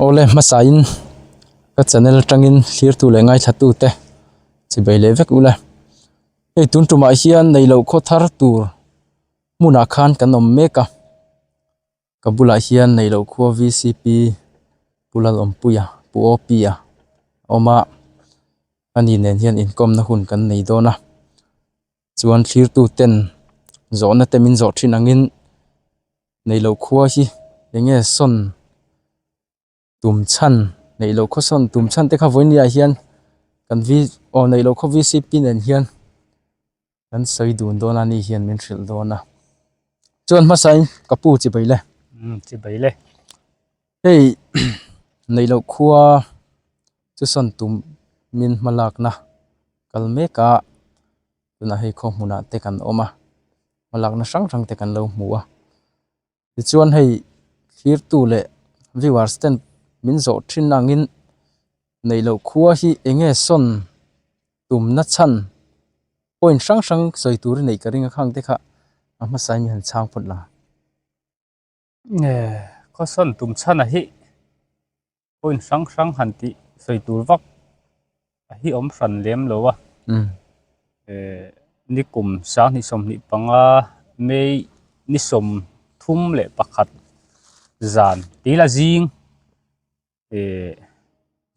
Awle hmasain ka channel atangin thlirtu leh ngaithlatute chibei leh vek ula. Hei tun tumah hian neihloh khaw thar tur hmunah khan kan awm mek a. Ka bulah hian neihloh khua vcp Pu Lalawmpuia Pu Awpia a awm a ani nen hian inkawmna hun kan nei dawn a chuan thlirtu ten zawhna te min zawh thin angin neihloh khua hi eng nge sawn tum chhan neihloh khaw sawn tum chhan te kha vawinia hian kan v aw neihloh khaw vcp nen hian. Kan sawi dun dawn a ni hian min hrilh dawn a. Chuan hmasain ka pu chi bai le. Umm chi bai le. Hei neih loh khua chu sawn tum min hma lakna kal mek a tunah hei khaw hmunah te kan awm a hma lakna hrang hrang te kan lo hmu a. Tichuan hei thlirtu leh viewers ten min zawh thin angin neih loh khua hi eng nge sawn tumna chhan point hrang hrang sawi tur i neih ka ring a khang te kha a hmasa in han chhang phawt la. Khaw sawn tum chhan a hi point hrang hrang han tih sawi tur vak a hi awm hran lem lo a ni kum 2025 May ni 31 zan tila zing Ihh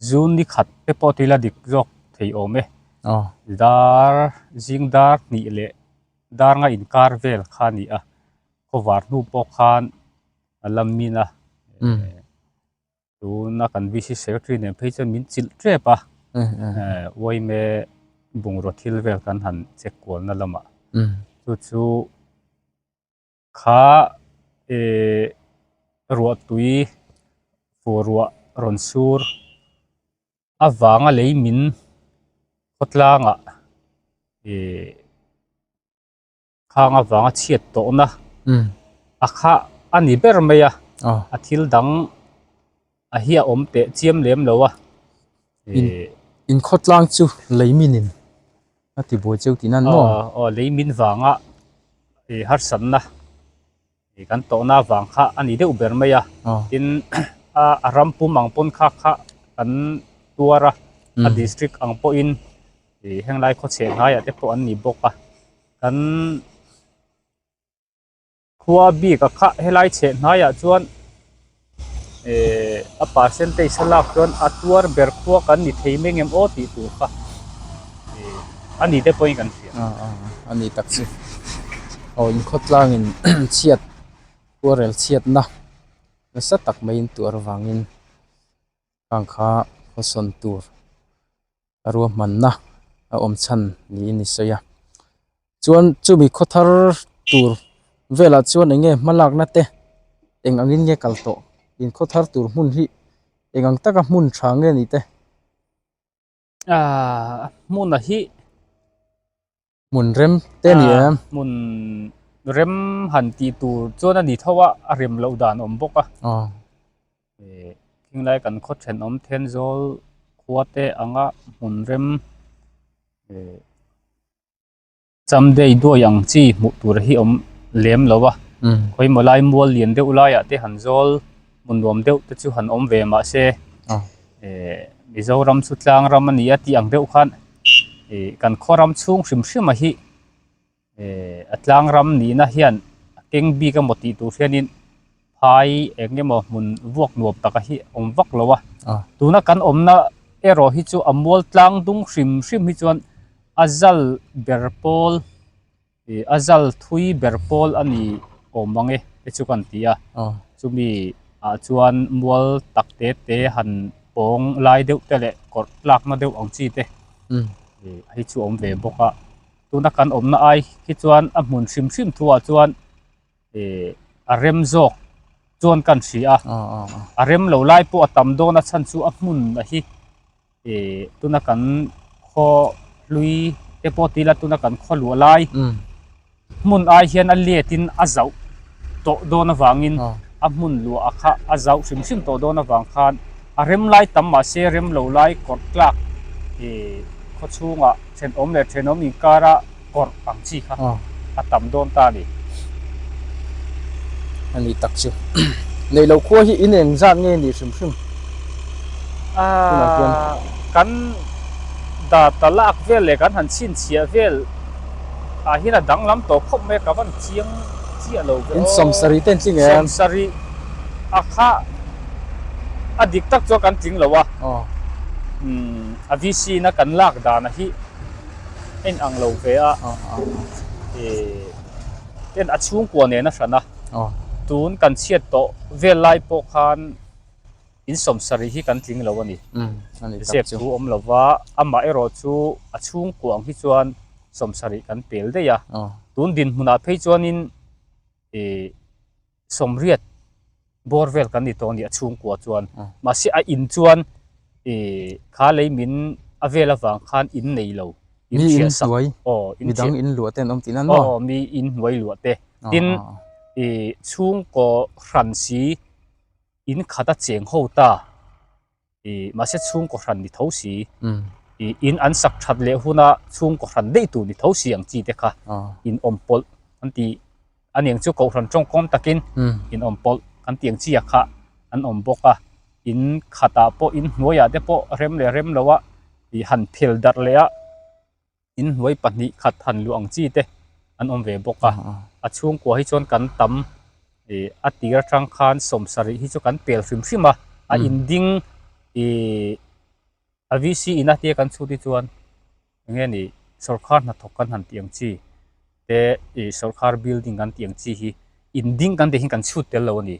June ni khat te pawh tila dik zawk thei awm e. Dar zing dar hnih leh dar nga inkar vel kha a ni a, khawvar hnu pawh khan a la min a. Tuna kan VC Secretary nen phei chuan min chilh tep a, uaime bungraw thil vel kan han check kualna lamah. Chu chu. Kha eh ruahtui fur ruah rawn sur avanga lei min khawtlangah eh khang avanga chhiat tawhna a kha a ni ber mai a a thil dang a hi a awm teh chiam lem lo a eh in khawtlang chu lei minin A ti buai cheu tih nan maw? Aw, lei min vanga ih harsatna ih kan tawhna vang kha a ni deuh ber mai a. Tin, a ram pum ang pawn kha kha kan tuar a, a district ang pawhin ih henglai khawchheh hnaiah te pawh an ni bawk a. Kan. Khua bik a khah helai chheh hnaiah chuan ehh a percentage a lak chuan a tuar ber khua kan ni thei mai ngem aw tih tur kha ehh a ni te pawhin kan hria. A a a ni tak chu aw inkhawtlangin chhiat khuarel chhiatna nasa tak maiin tuar avangin khang kha khawsawn tur. a ruahmanna a awm chhan niin i sawi a chuan chumi khaw thar tur velah chuan eng nge hma lakna te eng angin nge kal tawh in khaw thar tur hmun hi eng ang taka hmun tha nge ni te. Ahh hmun a hi. Hmun rem te a ni em? Hmun rem han tih tur chuan a ni tho a, a rem loh dan a awm bawk a. Khinglai kan khaw thenawm Thenzawl khua te anga hmun rem Chamdei duai ang chi hmuh tur hi awm lem lo a. Khawimaw lai mual lian deuh laiah te han zawl hmun nuam deuh te chu han awm ve mahse Mizoram chu tlang ram a ni a tih ang deuh khan ih kan khaw ram chhung hrim hrim a hi eh a tlang ram nihna hian a keng bik emaw tih tur hianin phai eng emaw hmun vuak nuam taka hi a awm vak lo a tuna kan awmna erawh hi chu a mual tlang dung hrim hrim hi chuan a zal ber pawl Ih a zal thui ber pawl a ni awm ang e te chu kan ti a chumi ah chuan mual tak te te han pawng lai deuh te leh kawrh tlakna deuh ang chi te ih hei chu a awm ve bawk a tuna kan awmna ai khi chuan a hmun hrim hrim thu ah chuan ih a rem zawk chuan kan hria a a rem lo lai pawh a tam dawn a chhan chu a hmun a hi. Ih tuna kan khaw hlui te pawh tila tuna kan khaw luah lai hmun ai hian a let in a zauh tawh dawn avangin a hmun luah a kha a zauh hrim hrim tawh dawn avang khan a rem lai tam mahse rem lo lai kawrh tlak ih khaw chhungah thenawm leh thenawm inkara kawrh ang chi kha a tam dawn ta a ni. A ni tak chu. Neih loh khua hi in engzat nge ni hrim hrim? Tunah hian. Kan data lak vel leh kan han chhinchhiah vel ah hian a danglam tawh khawp mai a, ka van chiang chiah lo ve aw. In sawmsarih te an tling em? Sawmsarih a kha a dik tak chuan kan tling lo a, a VC na kan lak dan a hi a inang lo ve a, ten a chhungkua nen a hran a, tun kan chhiat tawh vel lai pawh khan. In sawmsarih hi kan tling lo a ni. Zep thu awm lo va, amah erawh chu a chhungkua ang hi chuan sawmsarih kan pel daih a. Tun dinhmunah phei chuanin ih sawmriat bawr vel kan ni tawh a ni a chhungkua chuan. Mahse a in chuan ih kha lei min a vel avang khan in nei lo. Mi in hnuai, midang in luah te an awm tihna maw? Aw, mi in hnuai luah te. Tin, ih chhungkaw hran si. In khat a cheng ho ta ih mahse chhungkaw hran ni tho si ih in an sak that leh huna chhungkaw hran daih tur ni tho si ang chi te kha in awm pawlh an ti a niang chu kohhran tawngkawm takin in awm pawlh kan tih ang chi ah kha an awm bawk a in khatah pawh in hnuaiah te pawh rem leh rem lo a ih han phel darh leh a. In hnuai pahnih khat han luh ang chi te an awm ve bawk a, a chhungkua hi chuan kan tam ih a tir atang khan sawmsarih hi chu kan pel hrim hrim a, a in ding ih a VC in a tia kan chhut hi chuan eng nge ni sawrkar hnathawk kan han tih ang chi te ih sawrkar building kan tih ang chi hi in ding kan tih hi kan chhut tel lo a ni,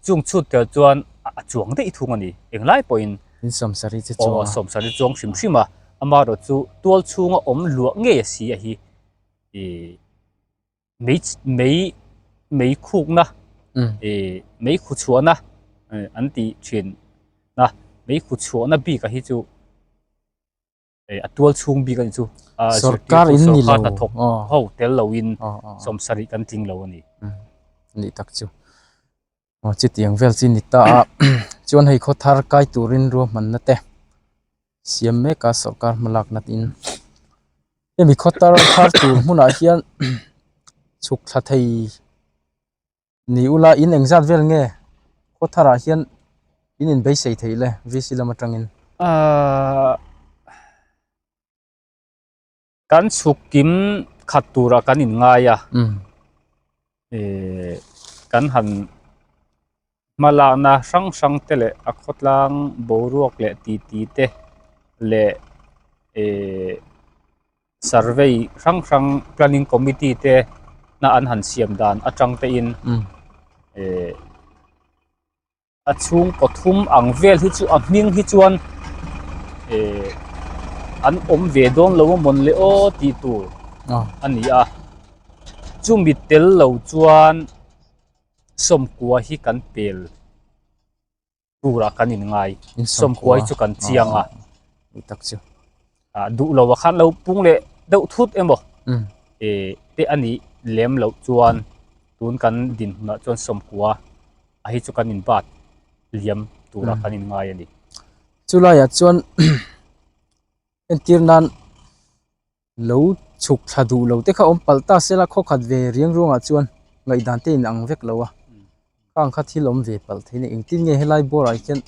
chung chhut tel chuan a chuang daih thung a ni englai pawhin. In sawmsarih chu chuang a. Aw sawmsarih chuang hrim hrim a, amaherawh chu tual chhunga awm luah ngei a si a hi ih mei mei mei khukna ih mei khu chhuahna an tih thin a, mei khu chhuahna bik a hi chu a tual chhung bik a ni chu a Sorkar in ni lo sorkar hnathawk ho tel loin sawmsarih kan tling lo a ni. Ni tak chu. Aw chutiang vel chi ni ta a chuan hei khaw thar kai turin ruahmanna te siam mek a sawrkar hma lakna tin hemi khaw tar thar tur hmunah hian chhuk thla thei ni ula in engzat vel nge khaw tharah hian in inbeisei theih le VC lam atangin. Ahh. Kan chhuk kim khat turah kan inngai a, ih kan han hma lakna hrang hrang te leh a khawtlang boruak leh titi te leh ih survey hrang hrang planning committee te na an han siam dan atang te in ih. A chhungkaw thum ang vel hi chu a hming hi chuan eh an awm ve dawn lo a mawn le aw tih tur a ni a chumi tel lo chuan sawmkua hi kan pel turah kan inngai sawmkua hi chu kan chiang a ah duh lo ah khan lo pung leh deuh thut emaw eh te a nih lem loh chuan tun kan dinhmunah chuan sawmkua. a hi chu kan in bat liam tura kan in ngai a ni. Chulaiah chuan entir nan lo chhuk thla duh lo te kha awm palh ta se la khaw khat ve riang ruangah chuan ngaihdan te in ang vek lo a, khang kha thil awm ve palh thei a ni. Engtin nge helai bawrah hian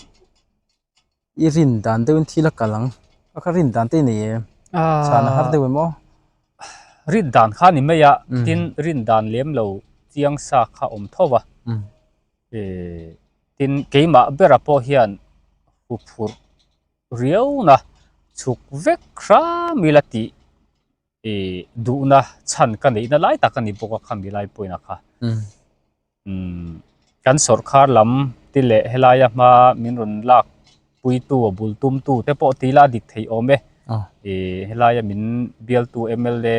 i rin dan deuhin thil a kal ang a kha rin dan te i nei em? Chhan a har deuh em aw? Rin dan kha a ni mai a, tin rin dan lem lo chiang sa kha awm tho a. Tin keimah bera pawh hian huphurh riauna chhuk vek hram ila tih ih duhna chhan ka neihna lai tak a ni bawk a khami lai pawhin a kha. Umm kan sawrkhar lam te leh helaia hma min rawn lak puitu a bul tumtu te pawh tih la dik theih awm e ih helaia min bialtu mla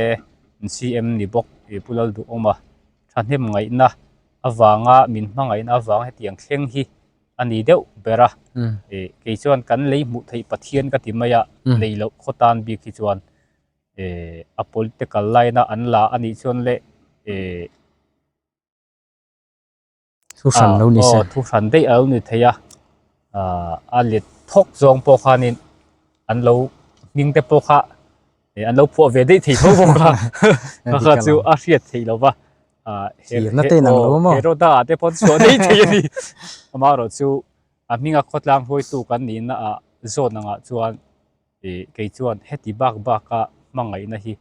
CM ni bawk ih Pu Lalduhawma thahnem ngaihna avanga min hmangaihna avanga hetiang thleng hi a ni deuh ber a ih kei chuan kan lei hmuh theih Pathian ka ti mai a nei loh khaw tan bik hi chuan ih a political line a an la a nih chuan leh ih. Thu hran lo ni se. Aw thu hran daih a lo ni thei a, a let thawk zawng pawh khanin an lo hming te pawh kha an lo phuah ve daih thei tho bawk a, kha kha chu a hriat theih lo va, Thirna te inang lo maw? Heroda ah te pawh an chhuah daih thei a ni. Amaherawhchu a hminga khawtlang hruaitu kan nihna ah. zawn angah chuan ih kei chuan heti bak baka hmangaihna hi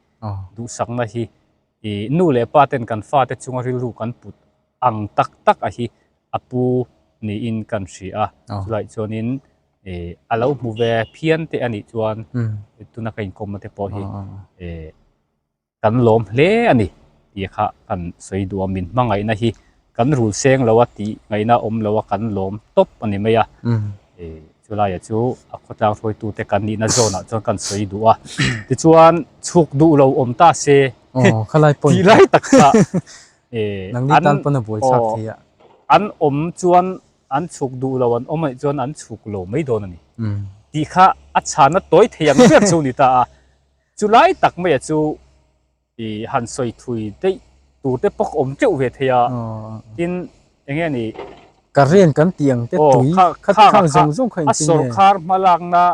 duhsakna hi ih nu leh pa ten kan fate chunga rilru kan put ang tak tak a hi a pu niin kan hria a chulaiah chuanin ih a lo hmu ve phian te a nih chuan tuna ka inkawmna te pawh hi ih Kan lawm hle a ni tih kha kan sawi duh a, min hmangaihna hi kan rul seng lo a tih ngaihna awm lo a kan lawm tawp a ni mai a. Chulaiah chu a khawtlang hruaitute kan nihna zawnah chuan kan sawi duh a, tichuan chhuk duh lo awm ta se tih lai tak kha an awm chuan an chhuk duh lo an awm anih chuan an chhuk lo mai dawn a ni tih kha a chhana tawi thei ang ber chu a ni ta a. Chu lai tak maia chu i han sawi thui daih tur te pawh ka awm teuh ve thei a, tin eng nge ni. Current kan tih ang te tui kha khang zawng zawng kha engtin nge. A sawrkar hmalakna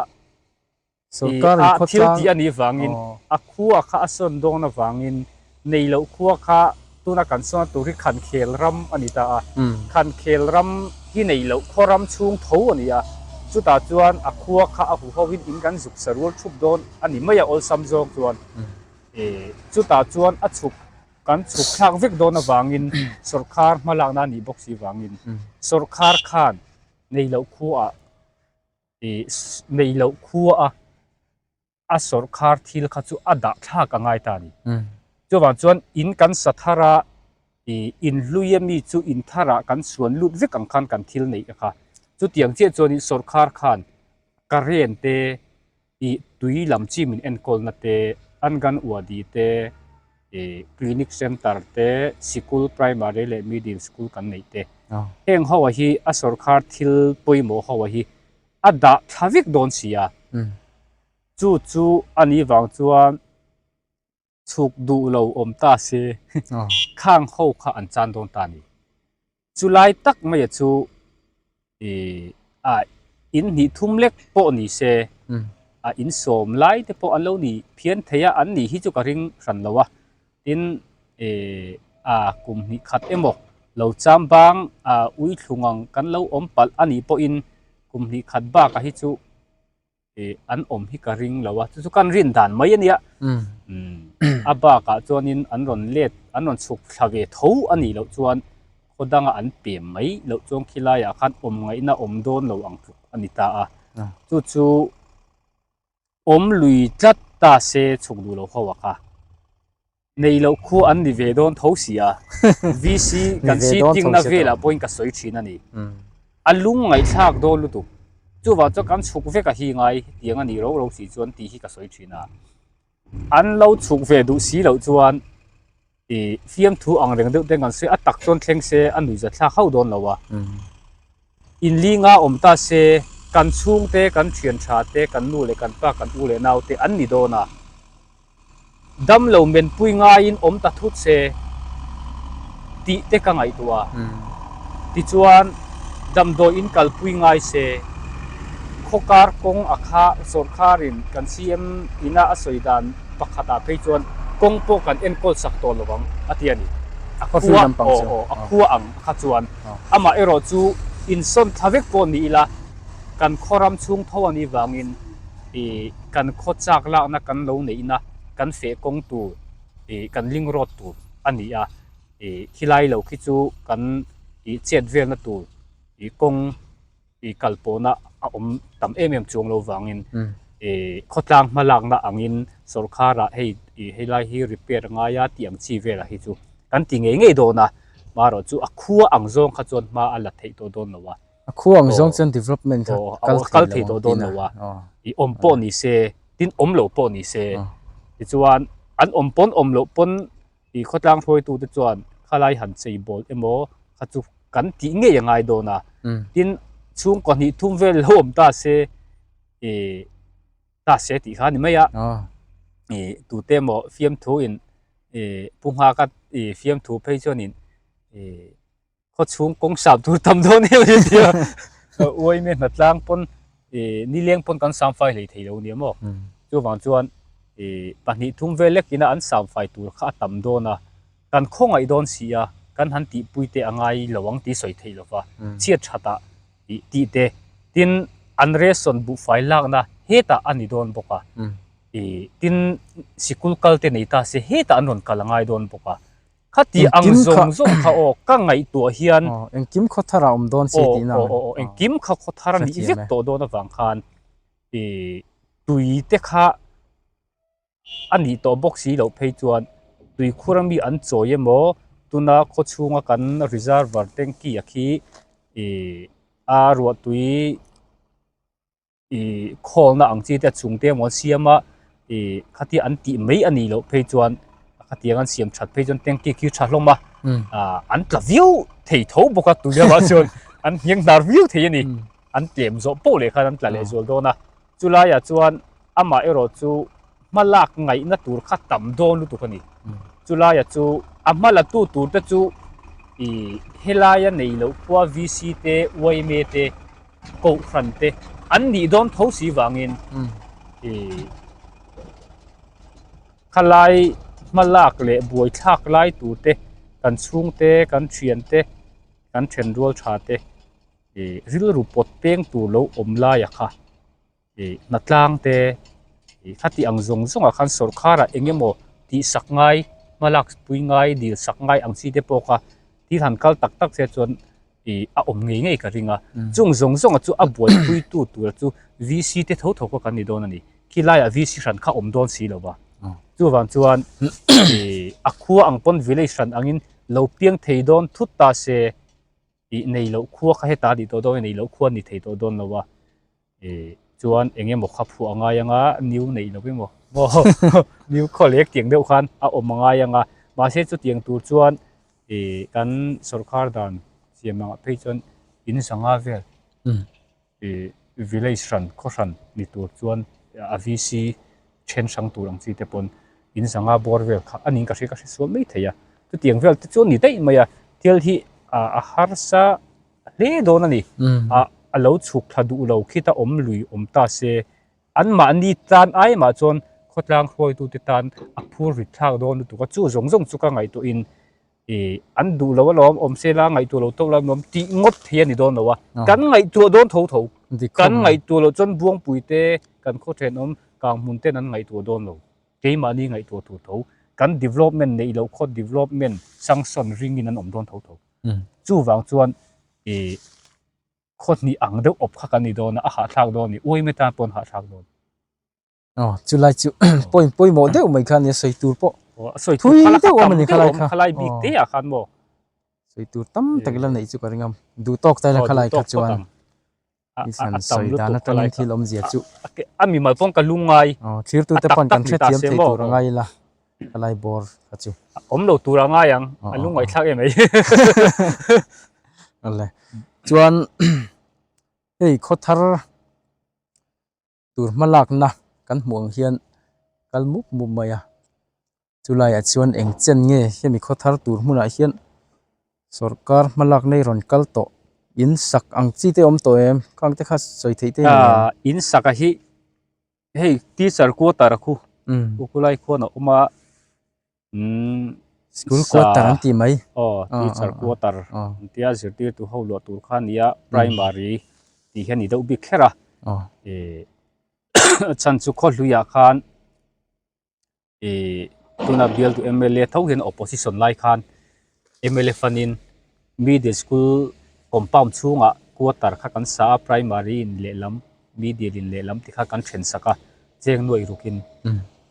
i a thil tih a nih vangin a khua kha a sawn dawn avangin nei loh khua kha tuna kan sawn tur hi Khankhel ram a ni ta a, Khankhel ram hi nei loh khaw ram chhung tho a ni a, chutah chuan a khua kha a huho in in kan zuk sa rual thup dawn a ni mai a awlsam zawng chuan chutah chuan a chhuk kan chhuk thlak vek dawn avangin sawrkar hmalakna a nih bawk si vangin sawrkar khan nei loh khuaah nei loh khua a. a sawrkhar thil kha chu a dah thlak a ngai ta a ni. Chuvang chuan in kan sa thar a, ih in hlui a mi chu in tharah kan suan lut vek ang khan kan thil neih kha. Chutiang chiah chuanin sawrkhar khan current te, ih tui lam chi min enkawlna te, anganwadi te, ih clinic center te, sikul primary leh middle school kan neih te. Heng ho ah hi a sawrkhar thil pawimawh ho ah hi a dah thla vek dawn si a, chu chu a nih vang chuan chhuk duh lo awm ta se khang ho kha an chan dawn ta a ni. Chu lai tak maia chu ih a in hnih thum lek pawh ni se a insawm lai te pawh an lo ni phian thei a, an nih hi chu ka ring hran lo a. Tin, a kum hnih khat emaw lo cham bang a ui thlung ang kan lo awm palh a nih pawhin kum hnih khat bakah hi chu an awm hi ka ring lo a, chu chu kan rin dan mai a nia. A bakah chuanin an rawn let, an rawn chhuk thla ve tho a nih loh chuan khaw danga an pem mai loh chuan khilaiah khan awm ngaihna awm dawn lo ang tluk a ni ta a, chu chu. Awm lui tlat ta se chhuk duh lo ho a kha. Nei loh khu an ni ve dawn tho si a. VC kan sitting na velah pawhin ka sawi thin a ni. A lung ngaihthlak dawn lutuk. Chuvang chuan kan chhuk vek a hi ngai tiang a ni ro ro si chuan tih hi ka sawi thin a. An lo chhuk ve duh si loh chuan Ih fiamthu ang reng deuh te kan sawi a tak chuan thleng se a nuihza thlak hauh dawn lo a. In linga awm ta se kan chhungte kan thian tha te kan nu leh kan pa kan u leh nau te an ni dawn a. Dam lo menpui ngaiin awm ta thut se tih te ka ngaihtuah a. Tichuan damdawi in kalpui ngai se khawkar kawng a kha sawrkharin kan CM ina a sawi dan pakhatah phei chuan kawng pawh kan enkawl sak tawh lo ang a ti a ni. A khua aw aw a khua ang kha chuan amah erawh chu insawn thla vek pawh ni ila kan khaw ram chhung tho a nih vangin ih kan khaw chak lakna kan lo neihna kan feh kawng tur ih kan ling rawt tur a ni a ih khilai lo khi chu kan ih chet velna tur ih kawng ih kal pawhna a awm tam em em chuang lo vangin ih khawtlang hma lakna angin sawrkharah hei ih helai hi repair a ngai a tih ang chi velah hi chu kan ti ngei ngei dawn a marawh chu a khua ang zawng kha chuan hma a la theih tawh dawn lo a. A khua ang zawng chuan development kha kal thei tawh dawn lo a ih awm pawh ni se tin awm lo pawh ni se tichuan an awm pawn awm loh pawn Ih khawtlang hruaitute chuan khalai han chei bawl emaw kha chu kan tih ngei a ngai dawn a. Tin, chhungkaw hnih thum vel lo awm ta se, ih ta se tih kha a ni mai a. Ih tute emaw fiamthu in ih pu nghaka ih fiamthu phei chuanin ih Khaw chhung kawng sap tur tam dawn em ani tia uaime hnatlang pawn ih nileng pawn kan sam fai hlei thei lo nia maw chuvang chuan ih pahnih thum vel lek ina an sam fai tur kha a tam dawn a kan khawngaih dawn si a kan han tihpui te a ngai lo ang tih sawi theih lova chhiat that ah ih tih te tin. An ration buhfai lakna hetah a ni dawn bawk a, ih tin sikul kal te nei ta se hetah an rawn kal a ngai dawn bawk a, khati ang zawng zawng kha aw ka ngaihtuah hian Aw engkim khaw thar a awm dawn si tihna aw aw aw engkim kha khaw thar a nih vek tawh dawn avang khan ih tui te kha A nih tawh bawk si loh phei chuan tuikhur ami an chawi emaw tuna khaw chhunga kan reservoir tanky a khi ih a ruahtui ih khawlna ang chi te a chung te emaw an siam a ih khatia an tih mai a nih loh phei chuan khatiang an siam that phei chuan tanky khi tha hlawm a ah an tla viau thei tho bawk a tui lamah chuan an hniang hnar viau thei a ni an tlem zawh poh leh khan an tla leh zual dawn a. Chulaiah chuan amah erawh chu hma lak ngaihna tur kha tam dawn lutuk a ni. Chulaia chu a hma la tu tur te chu ih helaia nei loh khua VC te, yma te, Kohhran te an nih dawn tho si vangin ih khalai hma lak leh buaithlak lai tur te kan chhungte, kan thiante, kan thenrual tha te ih rilru pawt peng tur lo awm laia kha ih hnatlang te ih khati ang zawng zawng ah khan sawrkhar ah eng emaw tih sak ngai hma lak pui ngai dil sak ngai ang chi te pawh kha thil han kal tak tak se chuan ih a awm ngei ngei ka ring a chung zawng zawng ah chu a buaipui tu tur chu VC te tho tho kha kan ni dawn a ni khilai ah VC hran kha awm dawn si lo va chuvang chuan ih a khua ang pawn village hran angin lo piang thei dawn thut ta se. Ih nei loh khua kha heta nih tawh dawn a, nei loh khua ni thei tawh dawn lo a, ih chuan eng emaw kha phuah a ngai ang a, new neih loh emaw maw new khaw lek tiang deuh khan a awm a ngai ang a, mahse chutiang tur chuan ih kan sawrkar dan siam angah phei chuan in zanga vel ih village hran khaw hran ni tur chuan a VC then hrang tur ang chi te pawn in zanga bawr vel kha a ning ka hria ka hre sual mai thei a chutiang vel te chu a ni daih mai a thil hi a harsa hle dawn a ni a a lo chhuk thla duh lo khita awm lui awm ta se anmahni tan ai mah chuan khawtlang hruaitute tan a phur rit thlak dawn lutuk a chu zawng zawng chu ka ngaihtuahin Ih an duh lo alawm awm se la ngaihtuah lo tawk la nuam tih ngawt thei a ni dawn lo a kan ngaihtuah dawn tho tho kan ngaihtuah loh chuan Buangpui te kan khaw thenawm kang hmun ten an ngaihtuah dawn lo keimahni ngaihtuah tur tho kan development neih loh khaw development sanction ringin an awm dawn tho tho chuvang chuan ih khaw hnih ang deuh awp kha kan ni dawn a a hahthlak dawn a ni uaime tan pawh an hahthlak dawn. Aw chulai chu point pawimawh deuh mai kha nia sawi tur pawh sawi tur thui deuh awm a ni khalai kha khalai bik te ah khan maw sawi tur tam tak ila neih chu ka ring a duh tawk ta ila khalai kha chuan i san sawi dan atangin thil awmzia chu a mi mal pawn ka lung ngai aw thlir tu te pawn kan hrethiam thei tur a ngai ila khalai bawr kha chu awm lo tur a ngai ang a lung ngaihthlak em mai ale chuan hei khaw thar tur hmalakna kan hmuh ang hian kal mup mup mai a chulaiah chuan eng chen nge hemi khaw thar tur hmunah hian sawrkar hmalakna hi rawn kal tawh in sak ang chi te awm tawh em khang te kha sawi theih te a ni em in sak a hi hei teacher quarter a khu khulai khuan a awm a. Umm School quarter an tih mai. Aw teacher quarter an tia zirtirtu ho luah tur kha a nia primary tih hi a ni deuh bik kher a. Ih chhan chu khaw hluiah khan ih tuna bialtu mla tho hian opposition lai khan mla fanin middle school compound chhungah quarter kha kan sa a primary in lehlam middle in lehlam te kha kan then sak a cheng nuaih rukin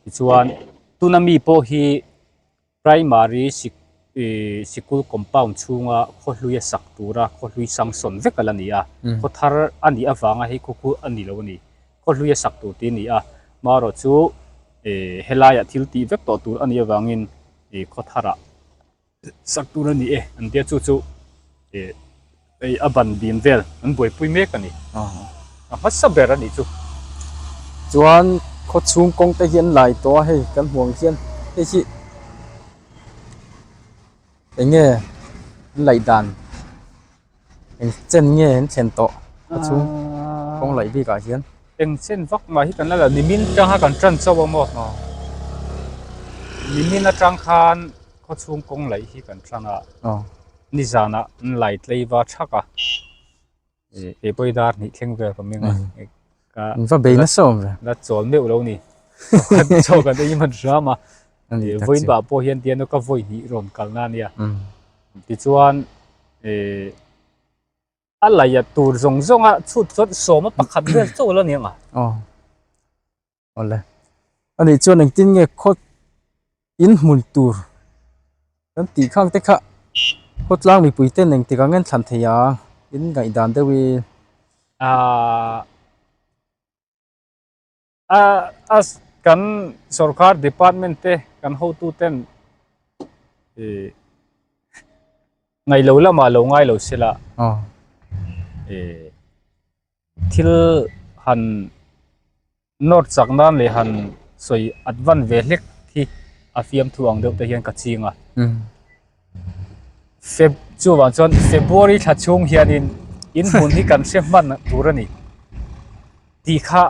tichuan tuna mi pawh hi primary sik ih sikul compound chhunga khaw hlui a sak tura khaw hlui sanction vek a la ni a khaw thar a nih avanga hei khaw khu a ni lo a ni khaw hlui a sak tur tih a ni a marawh chu ih helaiah thil tih vek tawh tur a nih avangin ih khaw tharah. Sak tur a ni e an tia chu chu ih hei a ban bim vel an buaipui mek a ni a hmasa ber a nih chu. Chuan khaw chhung kawng te hi an lai tawh a hei kan hmuh ang hian hei hi eng nge an laih dan eng chen nge an thlen tawh khaw chhung kawng laih bik ah hian. Eng chen vak mah hi kan la la nimin atanga kan tan chauh a maw nimin atang khan khaw chhung kawng laih hi kan tan a nizanah an lai tlei va thak a. Kei pawh i dar hnih thleng vel ka meng a. Ka va bei nasa awm ve. La chawl meuh lo ni. Chaw kan ei hman hram a. Vawiin bah pawh hian tiang ka vawi hnih rawn kalna a nia. Tichuan a laia tur zawng zawnga chhut chuan sawma pakhat vel chaw la ni ang a. Aw. Awle. Ani chuan engtin nge khaw in hmun tur kan tih khang te kha khawtlang mipui ten engtik ang en thlan thei a in ngaihdan deuh i. Ahh a a kan sorkar department te kan hotu ten ih ngailo lamah lo ngailo sela ih thil han nawr chak nan leh han sawi advance ve hlek hi a fiamthu ang deuh te hian ka ching a Feb chuvang chuan February thla chhung hianin in hmun hi kan hre hman tur a ni tih kha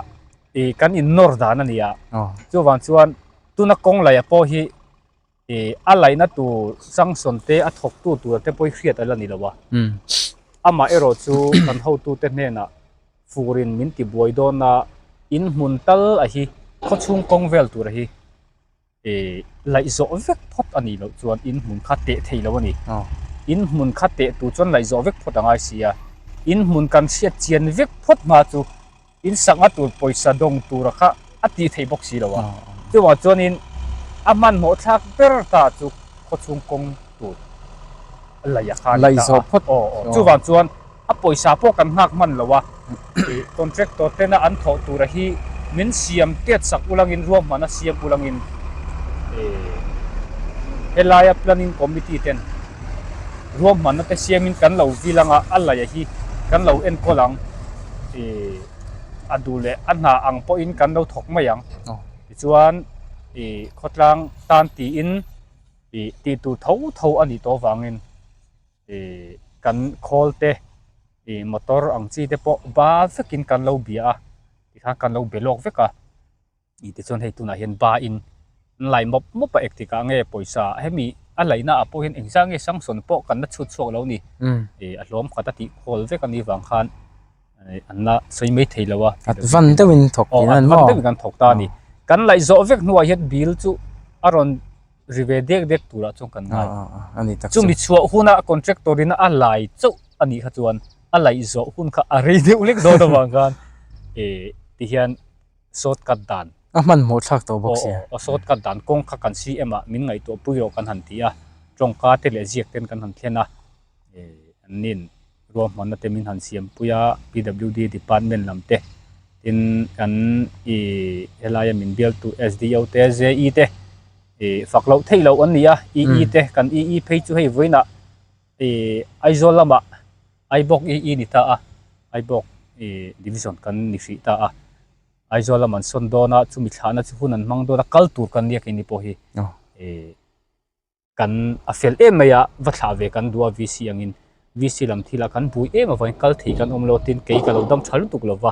ih kan in nawr dan a ni a chuvang chuan tuna kawng laih pawh hi ih a laihna tur junction te a thawk tu tur te pawh hi hriat a la ni lo a amah erawh chu kan hotu te hnenah furin min ti buai dawn a in hmun tal a hi khawchhung kawng vel tur a hi ih laih zawh vek phawt a nih loh chuan in hmun kha teh thei lo a ni in hmun kha teh tur chuan laih zawh vek phawt a ngai si a in hmun kan hriat chian vek phawt hma chu in sangha tur pawisa dawng tura kha a tih theih bawk si lo a chuvang chuanin a hmanhmawh thlak ber ta chu khawchhung kawng tur laih a kha a ni ta a aw aw chuvang chuan a pawisa pawh kan nghak hman lo a ih contractor tena an thawh tura hi min siam tet sak ulangin ruahman a siam ulangin ih helaia planning committee ten ruahmanna te siamin kan lo vil anga a laih a hi kan lo enkawl ang ih a duh leh a hna ang pawhin kan lo thawk mai ang tichuan ih khawtlang tan tiin ih tih tur tho tho a nih tawh avangin ih kan khawl te ih motor ang chi te pawh ba vekin kan lo bia a tikhan kan lo be lawk vek a. Tih te chuan hei tunah hian ba in an lai mawp mawp a engtik ah nge pawisa hemi a laihna ah pawh hian engzah nge sanction pawh kan la chhut chhuak lo a ni ih a hlawm khat a tih khawl vek a nih vang khan an la sawi mai thei lo a advan deuhin thawk tih an maw deuhin kan thawk ta a ni kan laih zawh vek hnuah hian bill chu a rawn ri ve dek dek turah chuan kan ngai chumi chhuah huna contractor in a lai chauh a nih kha chuan a laih zawh hun kha a rei deuh lek dawn avang khan ih ti hian. Sawt kat dan. A hmanhmawh thlak tawh bawk sia. Aw aw, sawt kat dan kawng kha kan CM ah min ngaihtuah pui rawh kan han ti a, tawngka te leh ziak ten kan han thlen a, an nin ruahmanna te min han siam pui a, PWD department lam te, tin kan ih helaia min bialtu SDO te, JE te ih fak loh theih loh an ni a, EE te kan EE phei chu hei vawiinah ih Aizawl lamah Aibawk EE ni ta a, Aibawk ih division kan ni hrih ta a, Aizawl lam an sawn dawn a, chumi thlahna chu hun an hmang dawn a, kal tur kan nia keini pawh hi ih kan a fel em mai a, va thlah ve kan duh a VC angin VC lam thilah kan bui em avangin kal thei kan awm lo tin kei ka lo dam tha lutuk lo va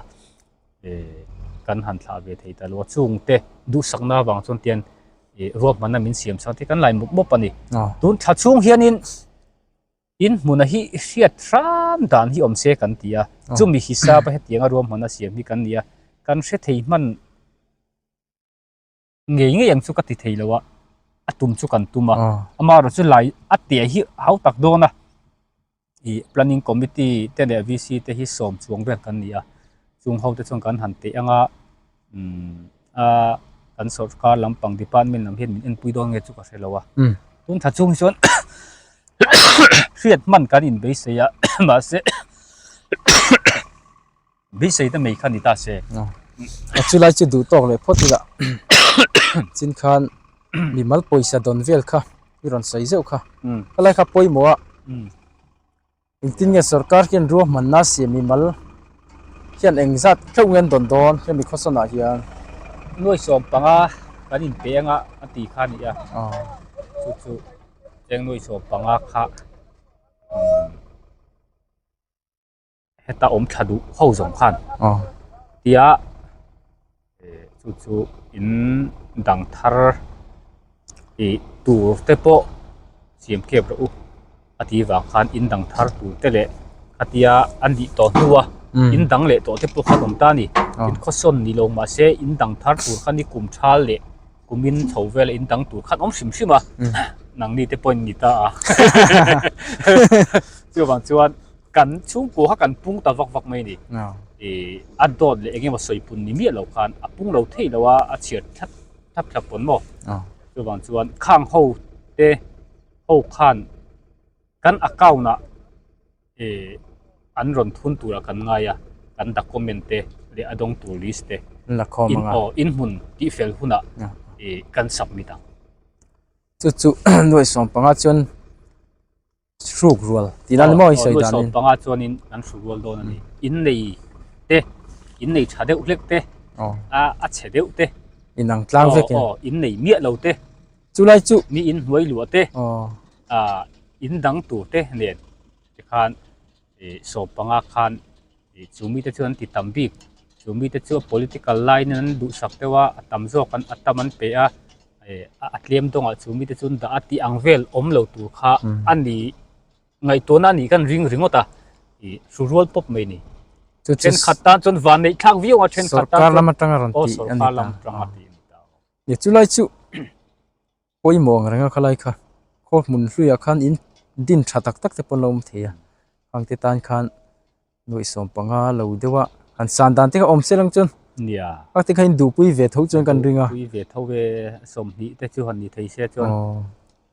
ih kan han thlah ve thei ta lo a, chungte duhsakna avang chuan tian ih ruahmanna min siam chang te kan lai mawp mawp a ni. Tun thla chhung hianin. In hmuna hi hriat hram dan hi awm se kan ti a, chumi hisap a hetianga ruahman a siam hi kan ni a, kan hre thei hman ngei ngei ang chu ka ti thei lo a, a tum chu kan tum a, amaherawhchu chu lai a teh hi hau tak dawn a, ih planning committee te leh VC te hi sawm chuang vel kan ni a, chung ho te chuan kan han teh ang a, umm a kan sorkar lampang department lam hian min enpui dawn nge chu ka hre lo a tun tha chung hi chuan hriat hman kan in beisei a mahse beisei te mai kha ni ta se a chu lai chu duh tawk leh phawt ila chin khan mimal pawisa dawn vel kha i rawn sawi zeuh kha helai kha pawimawh a. Engtin nge sorkar hian ruahmanna siam mimal hian engzat theuh nge an dawn dawn hemi khawsawnah hian? Nuai 15 kan inpe anga a ti kha a ni a, chu chu cheng nuai 15 kha heta awm thla duh ho zawng khan tia chu chu in dang thar ih tur te pawh siam kep rawh u a tih vang khan in dang thar tur te leh. Khatia an nih tawh hnua in dang leh tawh te pawh khan awm ta a ni. In khawsawn ni lo mahse in dang thar tur khan i kum thal leh kumin chho vela in dang tur khan awm hrim hrim a, nangni te pawhin ni ta a. Chuvang chuan kan chhungkua kha kan pung ta vak vak mai a ni. Ih a dawt leh eng emaw sawi pun ni miah lo khan a pung lo thei lo a, a chhiar thlap thlap thlap pawn maw. Chuvang chuan khang ho te ho khan Kan account ah eh an rawn thun turah kan ngai a, kan document te leh a dawng tur list te in aw in hmun tih fel hunah eh kan submit ang. Chu chu nuai sawm panga chuan hruk rual tih nan maw i sawi danin. Nuai sawm panga chuanin kan hruk rual dawn a ni. In nei te, in nei tha deuh hlek te, a chhe deuh te, inang tlang vekin. Aw in nei miah lo te. Chulai chu. Mi in hnuai luah te. Ah in dang tur te nen tikhan ih sawm panga khan ih chu mite chu an ti tam bik chu mite chu political line in an duhsak deuh a a tam zawk an a tam an pe a ih a tlem dawngah chu mite chu an dah a tih ang vel awm lo tur kha a ni ngaihtuahna a nih kan ring ringawt a ih hru rual pawp mai a ni thenkhat tan chuan van neih thlak viau a thenkhat tan chuan lam atanga rawn tih a ni ta lam atanga tih a ni ta chulai chu. Pawimawh ang renga khalai kha khaw hmun hluiah khan in din tha tak tak te pawh an lo awm thei a khang te tan khan nuihsawm panga lo deuh a han san dan te kha awm se lang chuan nia a te kha in duhpui ve tho chuan kan ring a duhpui ve tho ve sawmhnih te chu han ni thei se chuan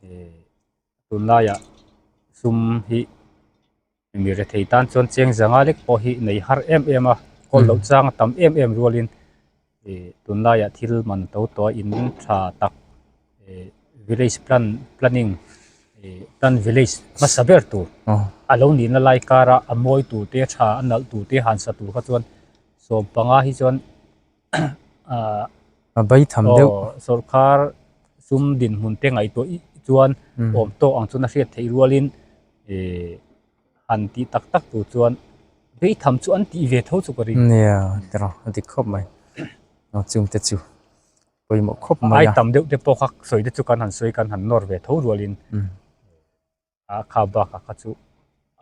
eh tunlaiah sum hi Mi rethei tan chuan cheng zanga lek pawh hi nei har em em a, kawl loh chang a tam em em rualin ih tunlaiah thil man to tawh a in tha tak ih village plan planning ih plan village hmasa ber tur a lo nihna lai kara a mawi tur te tha a nalh tur te han sa tur kha chuan sawm panga hi chuan ah a bai tham deuh sawrkar sum dinhmun te ngaihtuah chuan awm tawk ang chuan a hriat theih rualin. Ehh han tih tak tak tur chuan beitham chu an tih ve tho chu ka ring. Nia tiraw a dik khawp mai chung te chu pawimawh khawp mai a. Ai tam deuh te pawh kha sawi te chu kan han sawi kan han nawr ve tho rualin a kha bakah kha chu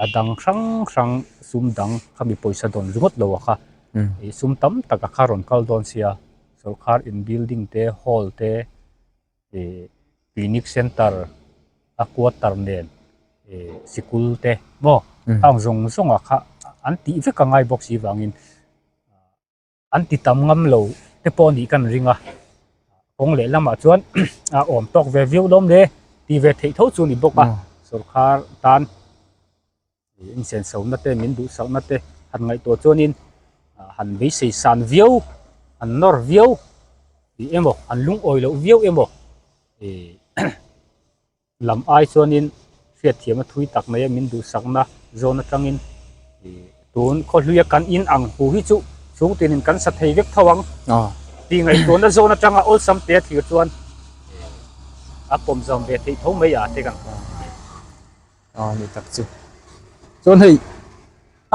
a dang hrang hrang sum dang khami pawisa dawn ringawt lo a kha ih sum tam tak a kha rawn kal dawn sia sawrkar in building te hall te. Ih clinic center a quarter nen ih sikul te maw khang zawng zawng ah kha an tih vek a ngai bawk si vangin an ti tam ngam lo te pawh a nih kan ring a kawng leh lamah chuan a awm tawk ve viau lawm le tih ve theih tho chu a ni bawk a sawrkar tan. Insenso na te min duhsak na te han ngaihtuah chuanin han beisei san viau han nawr viau tih emaw han lungawi loh viau emaw ih lam ai chuanin hriatthiam a thui tak mai a min duhsak na zawn atangin ih tun khawhluia kan in ang hu hi chu chhung tinin kan sa thei vek tho ang tih ngaihtuahna zawn atanga awlsam te a thlir chuan a pawm zawm ve theih tho mai a te kan. A ni tak chu. Chuan hei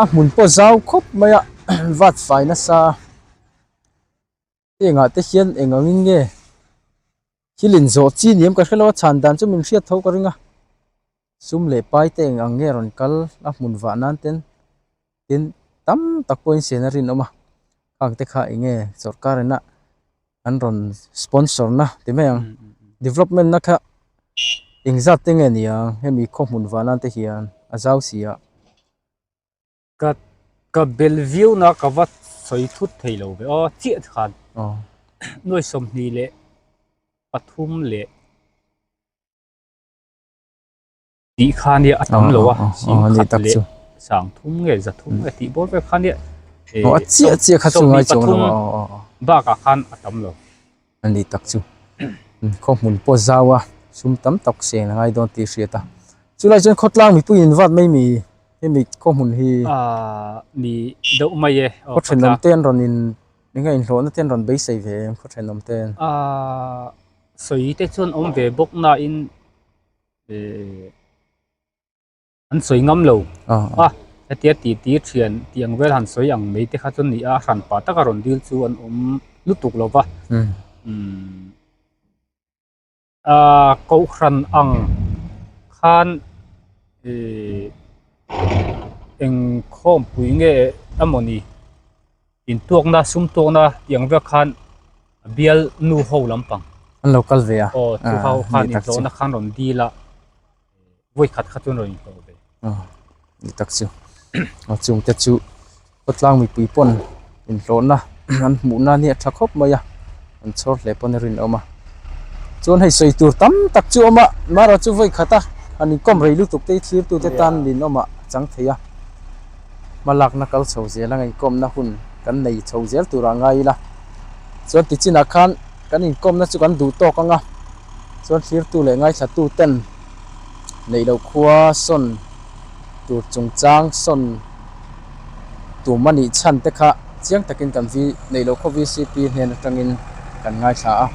a hmun pawh zau khawp mai a vat fai nasa hengah te hian eng angin nge thil inzawh chi ni em ka hrelo a chhan dan chu min hriat tho ka ring a sum leh pai te eng ang nge rawn kal a hmun vah nan ten tin tam tak pawhin sen a rinawm a khang te kha eng nge sawrkar ina an rawn sponsor na ti mai ang development na kha engzat te nge nia hemi khaw hmun vah nan te hian a zau si a. Ka ka bel viau na ka va sawi thut thei lo ve aw chiah khan nuai 23 leh Tih kha nia a tam lo a, sing khat leh sang thum nge za thum nge tih bawr vel kha nia 23 bakah khan a tam lo. A ni tak chu khaw hmun pawh zau a sum tam tak seng a ngai dawn tih a hriat a, chulai chuan khawtlang mipui in vat mai mi hemi khaw hmun hi ni deuh mai e khaw thenawm te an rawn in eng nge inhlawhna te an rawn beisei ve em khaw thenawm te sawi te chuan awm ve bawk nain. Ehh an sawi ngam lo a hetia ti ti thian tih ang vel han sawi ang mai te kha chu ni a a hran pah taka rawn dil chu an awm lutuk lo va umm ahh kohhran ang khan ehh. Eng khawmpui nge emawni intuakna sum tuakna tih ang vek khan a bial nu ho lampang. An lo kal ve a. Aw chu ho khan inhlawhna khan rawn dil a vawi khat kha chuan rawn inhlawh ve. Aw ni tak chu a chungte chu khawtlang mipui pawn inhlawhna an hmuhna nia tha khawp mai a an chhawr hle pawn a rinawm a chuan hei sawi tur tam tak chu a awm a mara chu vawi khat a han inkawm rei lutuk te hi thlirtute tan ninawm ah a chang thei a hma lakna kal chho zel anga inkawmna hun kan nei chho zel turah ngai ila chuan tichinah khan kan inkawmna chu kan duh tawk ang a chuan thlirtu leh ngaithlatu ten neih loh khua sawn tur chungchang sawn tum a nih chhan te kha chiang takin kan vi neih loh khaw VCP hnen atangin kan ngaithla a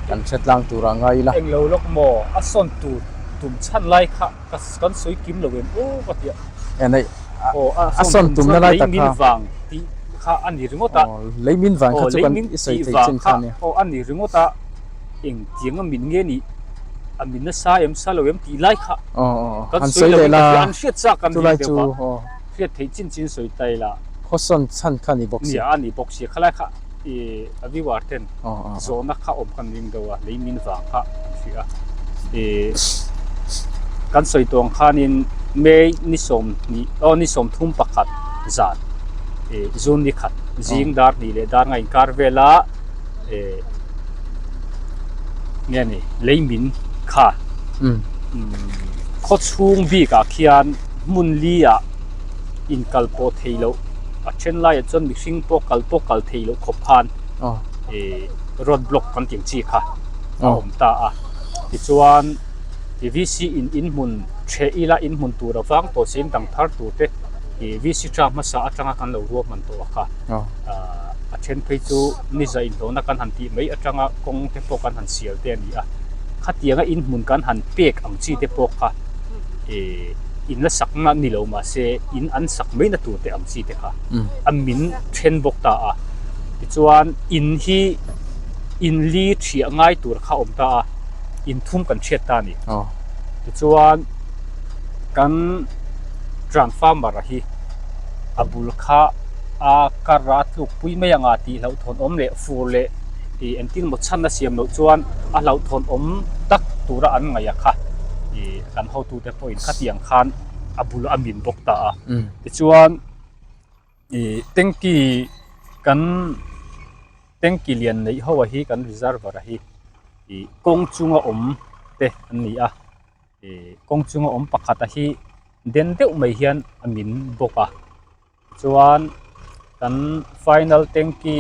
kan hre tlang turah ngai ila. Englo lawk maw a sawn tur tum chhan lai kha ka kan sawi kim lo em aw ka ti a. E neih a sawn tumna lai tak kha. Leimin vang tih kha a ni ringawt a. Aw leimin vang kha chu kan i sawi thei chin kha nia. Aw a ni ringawt a engtiang a min nge nih a min nasa em sa lo em tih lai kha kan sawi lo in an hriat chak kan ring deuh a hriat theih chin chin sawi ta ila. Khawsawn chhan kha a ni bawk si. Nia a ni bawk si khalai kha ih a viewer ten zawhna kha awm kan ring deuh a lei min vang kha an hria a ih kan sawi tawng khanin May ni sawmhnih aw ni sawmthum pakhat zan ih June ni khat zing dar hnih leh dar nga inkar vela eh nge ni lei min kha khaw chhung bikah khian hmun li ah inkal pawh thei loh a then laiah chuan mihring pawh kal pawh kal thei loh khawp khan eh road block kan tih ang chi kha a awm ta a tichuan VC in inhmun ṭheh ila inhmun tur avang tawh siin dang thar tur te ih VC tang hmasa atanga kan lo ruahman tawh a kha. A then phei chu ni za inhlawhna kan han tih mai atanga kawng te pawh kan han sial te a ni a, khatianga inhmun kan han pek ang chi te pawh kha ih in la sakna ni lo mahse in an sak mai na tur te ang chi te kha a min then bawk ta a, tichuan in hi in li thiah ngai tur kha a awm ta a, in thum kan hriat ta a ni. Tichuan kan transformer hi a bul kha a kar a tluk pui mai ang a tih hlauhthawn awm leh fur leh ih engtin maw chhan a siam loh chuan a hlauhthawn awm tak tura an ngaih a kha ih kan hotute pawhin khatiang khan a bul a min bawk ta a tichuan ih tanky kan tanky lian neih ho a hi kan reservoir a hi ih kawng chunga awm te an ni a ih kawng chunga awm pakhat a hi den deuh mai hian a min bawk a. Chuan kan final tanky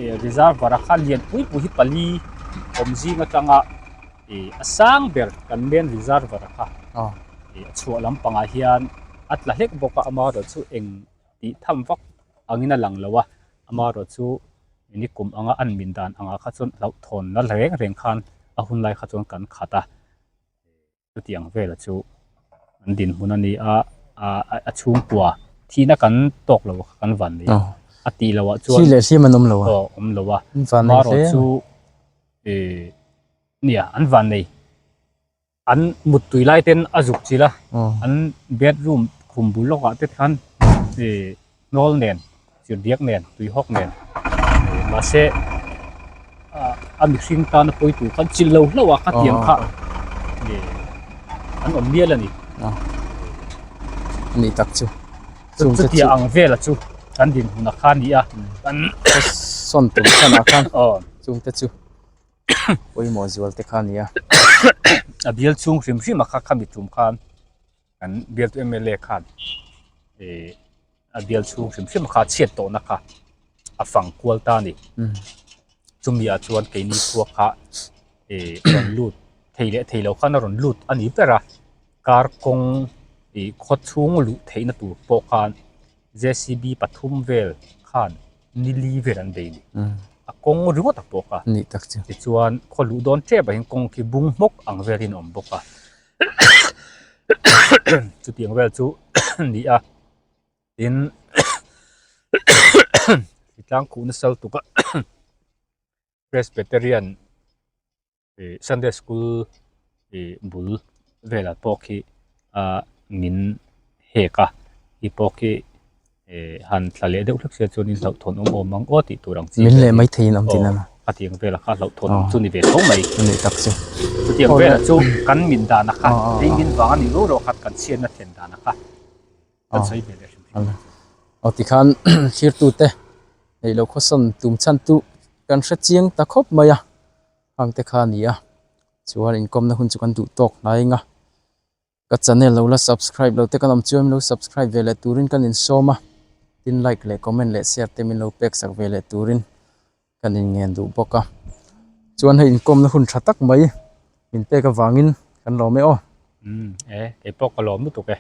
ih reservoir a kha lian pui pui hi pali awm zing atanga ih a sang ber kan main reservoir a kha ih a chhuah lampangah hian a tla hlek bawk a amaherawhchu eng tih tham vak angin a lang lo a amaherawhchu nikum anga an min dan angah kha chuan hlauhthawn la reng reng khan a hun lai kha chuan kan khat a. Chutiang vela chu an dinhmun a ni a, a chhungkua thihna kan tawk lo kha kan van nei a, a tih loh ah chuan Thi leh hlim an awm lo a. Aw awm lo a, marawh chu ih nia an van nei, an muttui lai ten a zuk chilh a, an bedroom khum bul lawkah te khan ih hnawl nen chirhdiak nen tuihawk nen mahse a mihring tana pawi tur khan chilh lo hlauh a khatiang kha an awm mial a ni ni tak chu chutia ang vela chu kan dinhmun a kha a ni a kan sawn tum chhanah khan chungte chu pawimawh zual te kha a ni a a bial chhung hrim hrim a kha khami tum khan Kan bialtu mla khan ih a bial chhung hrim hrim kha chhiat tawhna kha a fang kual ta a ni. Chumi ah chuan keini khua kha ih rawn lut thei leh thei lo khan a rawn lut a ni ber a, kar kawng ih khaw chhung luh theihna tur pawh khan J_C_B pathum vel khan ni li vel an bei a ni. A kawng ringawt a pawk a, tichuan khaw luh dawn tep ah hian kawng khi bung hmawk ang velin a awm bawk a. Chutiang vel chu ni a tin tlang khuh nasa lutuk a Presbyterian ih Sunday school ih bul velah pawh khi ah min hek a. Hi pawh khi han tla leh deuh hlek sia chuanin hlauhthawn awm awm ang aw tih tur ang chi Min leh mai theiin awm tihna la. A tiang velah kha hlauhthawn awm chu ni ve tho mai. A nih tak chu. Chutiang velah chu kan min dana kha lei min vang a nih rual rual kha kan chhiatna thlen dana kha kan sawi ve leh hrim hrim. Aw tikhan thlirtute neih loh khawsawn tum chhan chu kan hre chiang ta khawp mai a, hang te kha a ni a, chuan inkawmna hun chu kan duh tawk hnai eng a. Ka channel lo la subscribe lo te kan awm chuan min lo subscribe ve leh turin kan insawm a, tin like leh comment leh share te min lo pek sak ve leh turin kan inngen duh bawk a. Chuan hei inkawmna hun tha tak mai min pek avangin kan lawm e aw. Umm e, keipawh ka lawm lutuk e.